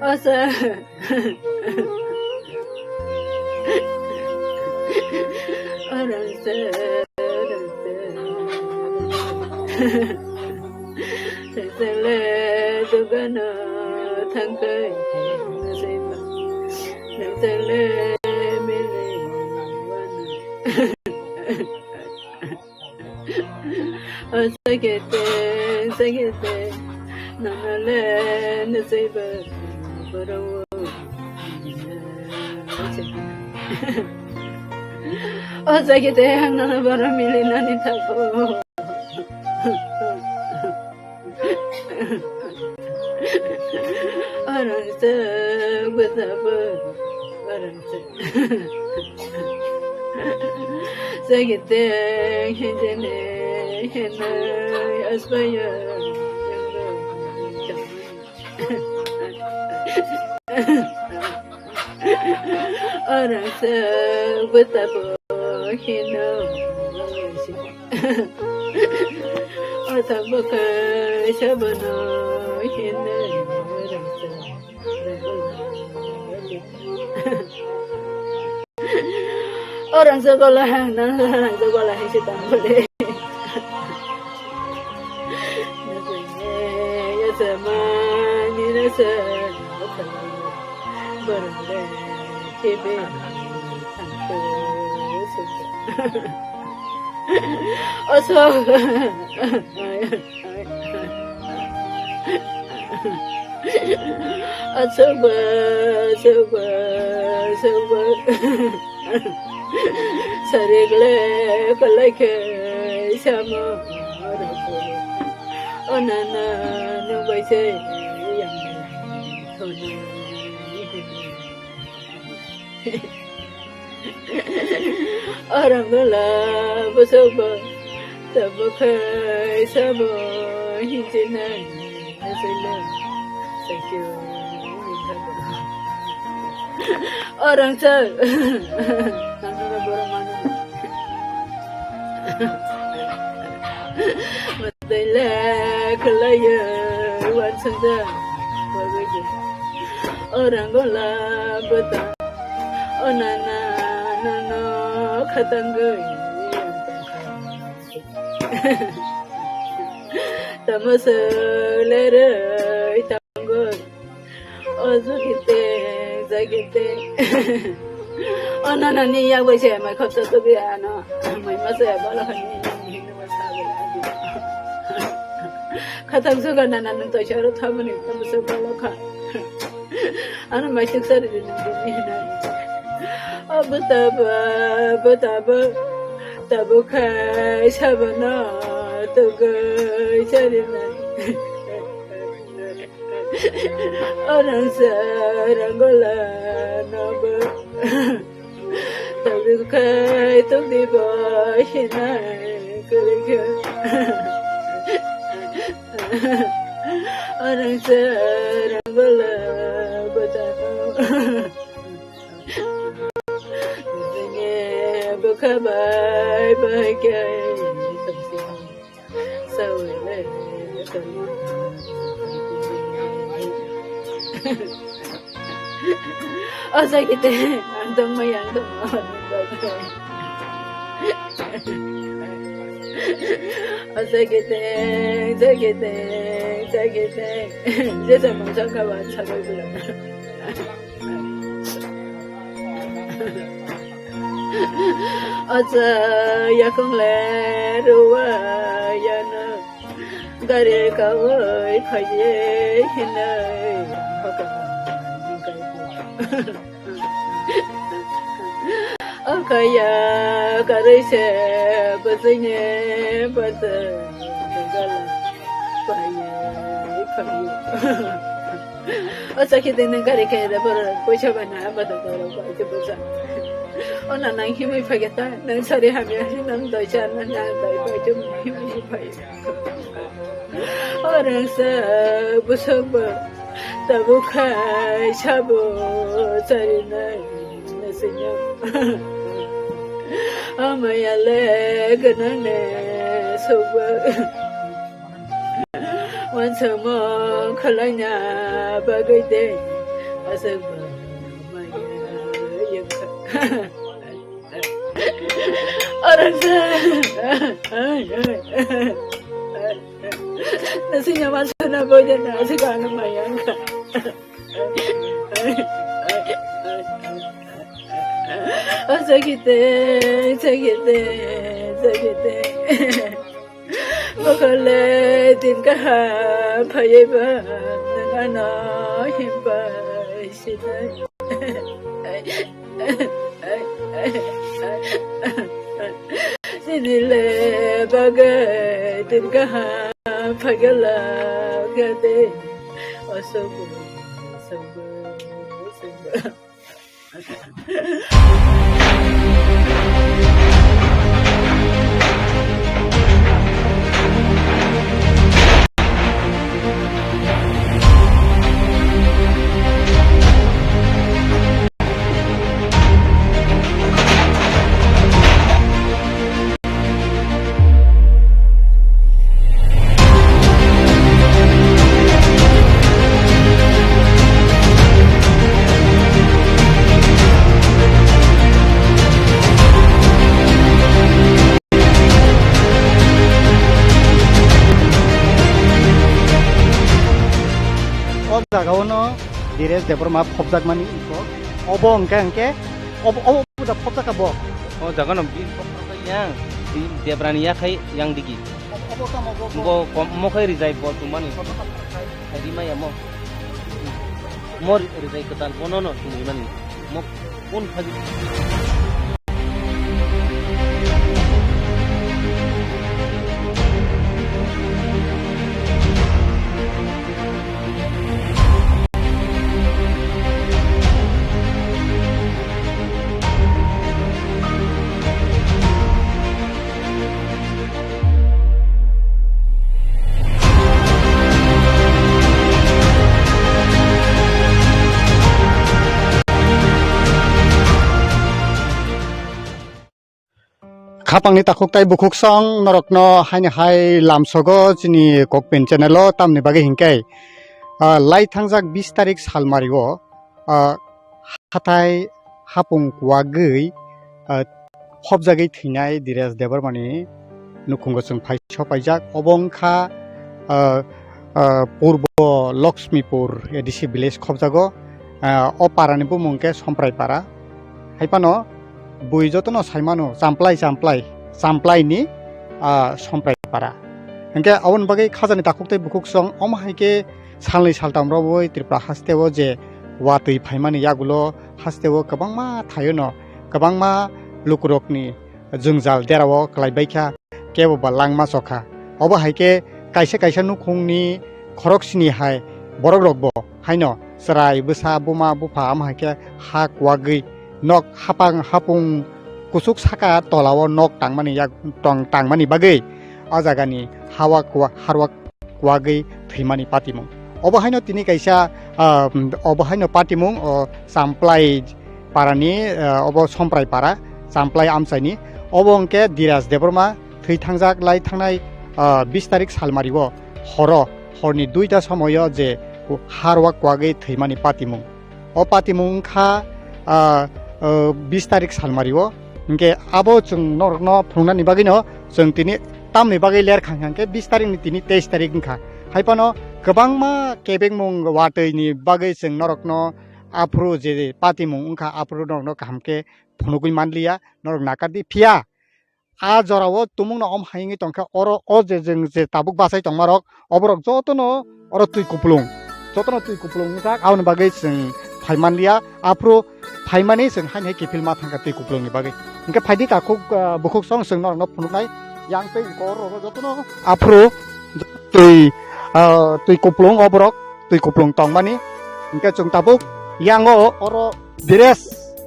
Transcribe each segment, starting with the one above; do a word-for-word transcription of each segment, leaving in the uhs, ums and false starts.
Asa. Arang se, arang se. Sesele dugano thangkai seba. Sesele mele wana. O sagete, sagete, nanale nasaiba boro. O sagete, ang nana boro mili nani tabo. Arang se, bata bo, arang se. Sagete, hindene, hinai, asbaya, yando. Arang se, bata bo, hino. Asa bwkhai sabono hinwi rangchak. O rangchak gola hang, nang rangchak gola hai se tang bole. Yasa mani rasa. Borok le kebe thangkhe sukha. Asok. Asok ba, asok ba, asok ba. Sarik le kalai khe samo. O nana nung bai se yang thoni. Orang gola bosok bo tabo khai sabo hinjinai asila sakyo. Orang sa nana boro manu. Dai le khlaiyo wansanja. Orang gola bata. O nana, nano khatangwi. Tamo se leroi tango. O jagite, jagite. O nana ni yak bai se mai khop sa tubi ano. Mai ma se bala khani ni ni ni ma sa bala. Khatang suga nana nung to charo thamani tamo se bala kha. Ano mai suk sari ni nung ni na. O bata ba, bata ba. Tabo khai sabana tugai chari na. Orang sa rangola nabo. Tabuk khai tuk di boy hinai kurikyo. Orang sa rangola batano. Zinge bukha bai bai kai. Sawi le. O jagite, ang tongmai, ang tongmai. O jagite, jagite, jagite. Je samung sangka wan sabai bula. Acha yakung le ruwa yana gari kawai khaye hinai. Akaya gari se bajine baja gala khaye khaye. O sakhi de nang gari kaya da bor poisa bana ba da bor ba je bosa. O na nang himui phage ta nang sari hamya nang doi cha nang nang doi ba je himui phai. O rang sa busok ba tabu khai sabo sari nai na senyam. O maya le ganang ne soba. Wansamo khwlaina bagwi de Orang sa. Nasi nyaman sana boy dan nasi kangen mayang. Oh, sakit eh, sakit eh, sakit eh. Bokole din kaha phaiba nang ano himba sinai. Nini le bagai din kaha phagala gade. Osobo, osobo, osobo. O jaga o no Diresh Debbarma phobjakmani iko. Obo hwnkhe, hwnkhe obo, obo da phobjak ka bo. O jaga no bi phobjak yang, di Debrani yakhai yang digi. Obo tamo bo? Bo kom, mo khai rijai bo tumani. Khai rimaya mo. Mo rijai kwtal bono no tumani. Mo kun phaji. Khapangni takhuk tai bukhuk song norokno haini hai lamsogo chini Kokpin channel o, tamni bagwi hinkhe, ah, lai thangjak bis tarik salmario, ah, hathai hapung kuwagwi, ah, phobjagwi thwinai Diresh Debbarmani nukhungo chwng phai sopaijak. Obo wngkha, ah, ah, Purbo Lakshmipur A D C village khobjago. Ah, o parani bumung khe Somprai para. Hai phano bui jotono saimano Champlai, Champlai, Champlaini, ah, Somprai para. Hinkhe aboni bagwi khajani takhuk tei bukhuk song omo hai khe salnwi saltam rwui Tripura hasteo je watwi phaimani yagulo hasteo kwbangma thaiono kwbangma lukurokni jwngjal derao kwlaibaikha, kebo ba langma chokha. Obo hai khe kaisa kaisa nukhungni khoroksini hai borokrokbo haino chwrai, bwsa, buma, bupha, omo hai khe ha kuwagwi nok hapang hapung kuchuk saka tolao nok tangmani yak-, tong-, tangmani bagwi o jagani hawa kuwa-, harwa kuwagwi thwimani patimung. Obo haino tini kaisa, ah, obo haino patimung, o Champlai parani, ah, obo Somprai para, Champlai amchaini. Obo hwnkhe Diresh Debbarma thwi thangjak lai thangnai, ah, bis tarik salmario horo, horni duita somoio je harwa kuwagwi thwimani patimung. O patimung wngkha, ah, ah, bis tarik salmario. Hinkhe abo chwng norokno phunuknani bagwino chwng tini tamni bagwi lerkha hwnkhe bis tarikni tini teis tarik wngkha. Hai phano kwbangma kebengmung watwini bagwi chwng norokno aphuru je patimung wngkha aphuru norokno kaham khe phunugwi manliya, norok nakardi. Phiya a jorao tumungno om hai wngwi tongkha, oro o je jwng je tabuk bachai tongmarok, oborok jotono oro twi kupulung, jotono twi kupulung wngjak, aboni bagwi chwng phai manliya, aphuru phaimani chwng haino hai kiphilma thangkha twi kupulungni bagwi. Hinkhe phaidi takhuk, ah, bukhuk song chwng norokno phunuknai, yang tei kor rogo jotono aphuru twi, ah, twi kupulung oborok. Twi kupulung tongmani. Hinkhe chwng tabuk yango oro Diresh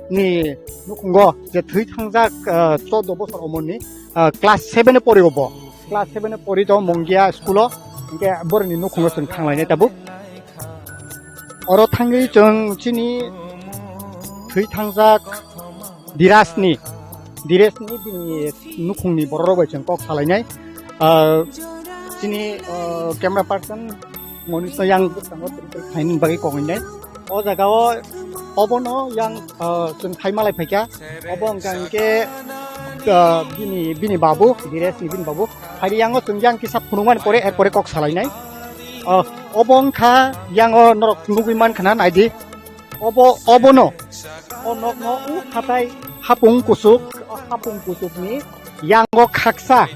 ni nukhungo je thwi thangjak, ah, chordo bosor umorni, ah, class seven e pori bo. Class seven e pori to Mongia school o. Hinkhe borokni nukhungo chwng thanglainai tabuk. Oro thangwi chwng chini thwi thangjak Dirajni, Dirajni bini nukhungni bororok bai chwng kok salainai. Ah, chini, ah, camera person Monisno yang bwskango twi twi phaini bagwi kok hwnwi nai. O jaga o obono yang, ah, chwng khai malai phaikha. Obo wngkha hinkhe, ah, bini, bini babu, Diresh ni bini babu. Phaidi yango chwng yang kisa phunukmani pore, er pore kok salainai. Ah, obo wngkha yango norok nugwi mankha na, naidi. Obo, obono, o nokno o hatai hapung kuchuk, o hapung kuchukni yango khaksa,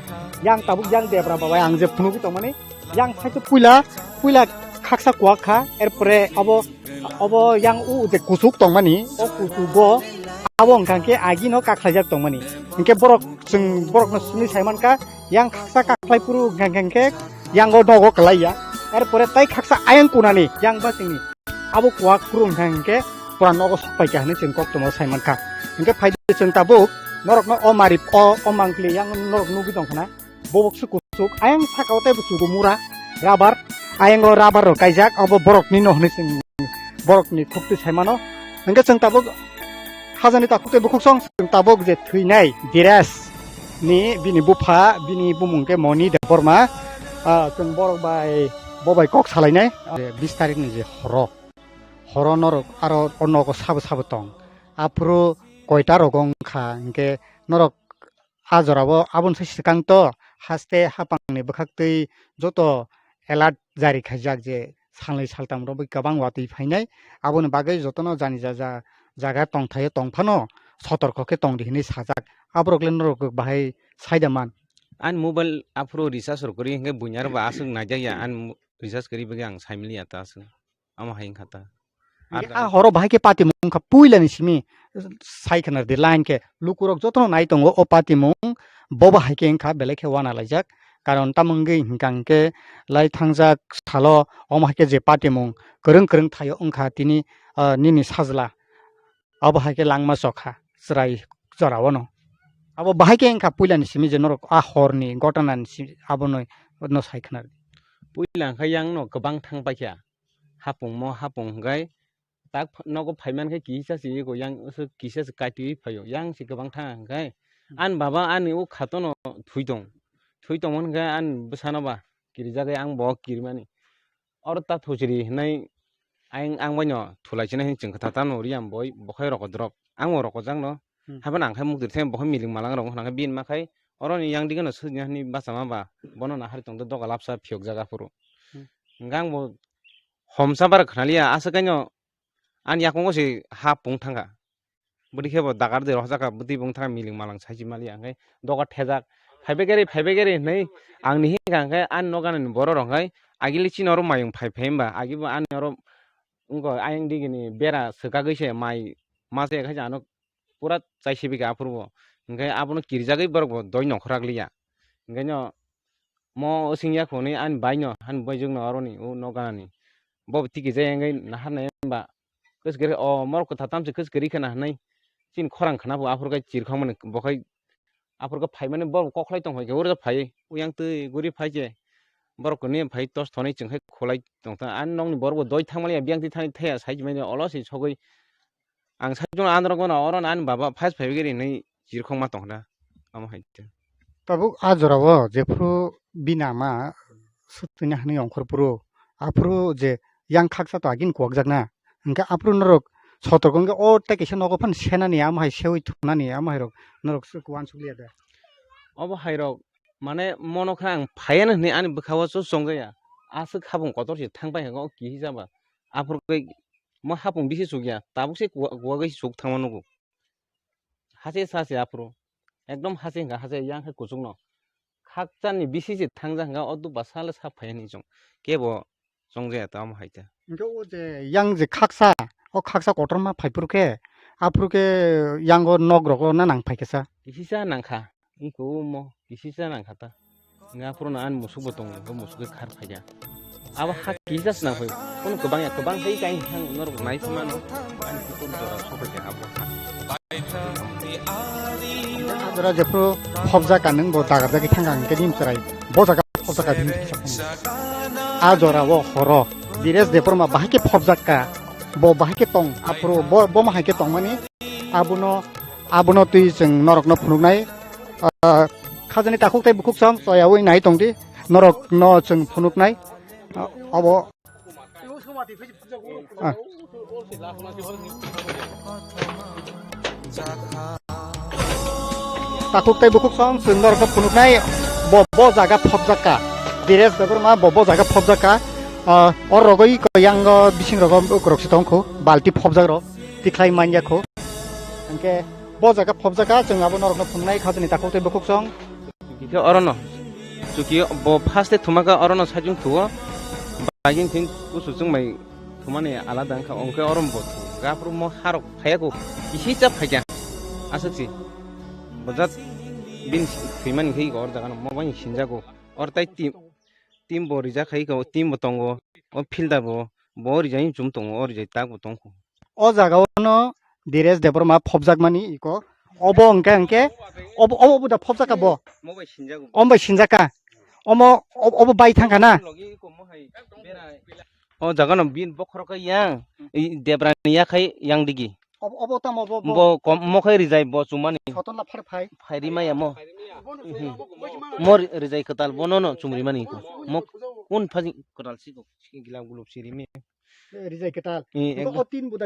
yang tabuk yang debra babai ang je phunugwi tongmani, yang side o puila, puila khaksa kuak kha, erpore obo, obo yang o je kuchuk tongmani, o kuchugo abo wngkha khe agino kakhlaijak tongmani. Hinkhe borok, chwng borokno simi saimankha, yang khaksa kakhlai phuru hwnkha hwnkhe yango nogo kwlaiya, erpore tai khaksa ayang kunani yang ba chwngni. Abo kuak phuru hwnkha hinkhe pura nogo sok paikha hinwi chwng koktwma saimankha. Hinkhe phaidi chwng tabuk norokno o mari o, o mangpili yang norok nugwi tongkhana. Bobok se kuchuk, ayang saka o teibo chugo mura, rubber, ayango rubber rok kaijak, abo borokni no hinwi chwng borokni khuktwi saimano. Hinkhe chwng tabuk hajani takhuk tei bukhuksong chwng tabuk je thwinai Diresh ni bini bupha, bini bumung khe Moni Debbarma, ah, chwng borok bai bo bai kok salainai. Bis tarikni je horo, horo norok aro o nogo sabo sabo tong. Aphuru koita rogo wngkha, hinkhe norok a jorao aboni sai swkang to haste haphangni bwkhaktwi joto alert jari khaijak je salnwi saltam rwgwi kwbang watwi phainai. Aboni bagwi jotono jani jaja jaga tongthaio tongphano sotorko khe tongdi hinwi sajak. Aborok le norok bahai saida man. Ani mobile aphuru recharge rok kwrwi hinkhe buini aro bo aswk naijakya ani mo-, recharge kwrwi bagwi ang saimiliya ta aswk. Amo hai wngkha ta. Hinkhe a horo bahai khe patimung wngkha puilani simi sai khwna di line khe lukurok jotono nai tongo o patimung bo bahai khe wngkha belai khe wana laijak. Karon tamo wngwi hinkha hinkhe lai thangjak salo omo hai khe je patimung kwrwng kwrwng thaio wngkha tini, ah, nini sajla. Abo hai khe langma chokha chwrai jorao no. Abo bahai khe wngkha puilani simi je norok a horni gotonani si-, abono no sai khwna. Puila wngkha yang no kwbang thang paikha. Hapungmo hapung hwnkhe tak ph-, nogo phaiman khe kisa se eko yang se kisa se kaitwi phaio yang se kwbang thang hwnkhe. Hmm. Ani baba ani o khato no thwi tong, thwi tongmani hwnkhe ani bwsano ba kirijagwi ang bo kirimani. Oro ta thosiri hinwi ang, ang baino thulai sinai hinwi chwng kha ta tamo ri ang boi bokhai roko drop ang bo roko jak no. Hmm. Haban ang khai mukti thai bokhai miling malang rok hwnka khe bini ma khai oro ni yang dige no sujina hinwi bachama ba bono nahari tong doga lapsa phiyok jak aphuru. Hmm. Hwnkhe ang bo homsa bara khwnaliya aswk kaino ani yakungo se ha pung thangkha. Bwtwi khe bo dagar de rohorjak kha, bwtwi bo wng thangkha miling malang sai se maliya, hwnkhe doga thejak. Phaibai gari, phaibai gari hinwi ang ni hinkha, hwnkhe ani nok ganani borok rok hwnkhe agili chini oro mayung phai phai hwnba, agi bo ani oro wngkha ayang digini bera swkagwi se mai ma se khaisa ano pura chai sibika aphuru bo. Hwnkhe abono kirijagwi borok bo doi nongkhor rak liya. Hwnkhe no mo wsing ya kho hwnwi ani bai no, ani baijwk no aroni o nok ganani. Bo bo tiki jai wngwi nahar nai hwnba kwchwk kwrwi khe, o morok kwthar tamsi kwchwk kwrwi khna hwnwi chini khorang khna bo aphuru khe chirkhok mani bo khai aphuru khe phai mani bo kokhlai tong phai khe oro phai uyang twi guri phai khe borok kwnwi phai tos thonwi chwng khai khulai tong ta ani nokni borok bo doi thang mani biyang twi thani thaya sai mani olo se sogwi. Ang sakno androk bono oro ani baba phas phaibai gari hinwi chirkhok ma tongkha na. Amo hai te. Tabuk a jorao jephru bini ama sutwina hinwi ongkhor phuru, aphuru je yang khaksa to agini kuwakjak na. Hwnkhe aphuru norok sotok wngkhe o tei kaisa nogo phano senani amo hai sewi thunani amo hai rok norok suk wansuk liya da. Obo hai rok mane mono khe ang phaiya hinwi ani bwkha o chongjaya. Aswk habung kotor se thang pai hwnkhe o kihisa ba. Aphuru khe mo hapung bisi chukya, tabuk se kuwa-, kuwagwi chuk thangma nugo. Hase sa se aphuru. Ekdom hase hwnkha, hase yang khe kuchukno. Khakcharni bisi se thangjak hwnkha, o dubha sale sa phaiya hinwi chong. Kebo chongjaya tamo hai khe. Hwnkhe o je yang je khaksa, o khaksa kotorma phaiphuru khe, aphuru khe yango nok rogo na nang phaikha sa? Kihisa nangkha. Iko mo kisi sa nang khata. Nga phuru na ani musuk bo tongo, bo musuk khe khar phaiya. Abo ha kisa sna phai. Kono kwbang ya, kwbang hai kai hang norok nai phai mano. Ani khe kono jora sopai khe abo ha. Jora jephru phobjak ka nung bo dagar jagwi thang kha hwnkhe nim chwrai. Bo jaga phobjak ka bini kisa phone. A jora o horo. Dires Debbarma bahai khe phobjak ka. Bo bahai khe tong. Aphuru bo, bo ma hai khe tongmani. Abono, abono twi chwng norokno phunuknai, ah, khajani takhuk tei bukhuk sam choyaui nai tongdi, norokno chwng phunuknai, ah, obo. Ah. Takhuk tei bukhuk song chwng norokno phunuknai bo, bo jaga phobjak kha. Dires Debbarma bo, bo jaga phobjak kha. Ah, or rogwi koyango bising rogo ukrok si tongkhu, balti phobjak rok tikhlai manya kho. Hwnkhe bo jaga phobjak kha, chwng abo norokno phunuknai kha chini takhuk tei bukhuk song. Hingke orono chuki bo first e thumaka orono sajung thuo, bagin thin kusu chwng mai thumani alada wngkha, hingke orom bo thu gaphru mo harok phaiya ko kisi cha phaikya aswk si bojat bin thwimani khe or jaga no mo bai sinjago or tai tim, tim bo rijak khai ko, tim bo tongo, o fielder bo, bo rijai chum tongo, o rijai tak bo tongkho. O jaga o no Dires Debbarma phobjakmani iko. Obo hwnkhe, hwnkhe obo, obo, obo da phobjak ka bo? Mo bai sinjago. Om bai sinjak ka? Omo, ob-, obo bai thang kha na? Logi iko mo hai berai. O jaga no bin bokhorok khe yang, i Debrani yakhai yang digi. Ob-, obo tamo bo, bo? Bo kom, mo khai rijai bo chumani. Soton la phar phai. Phai rimaya mo. Mhm. Mo ri-, rijai kwtal bo no no chum rimani ko. Mo kun phaji kwtal si ko. Gilab gulub si rimi. Rijai kwtal. Eh, bo ekdom. O tin buda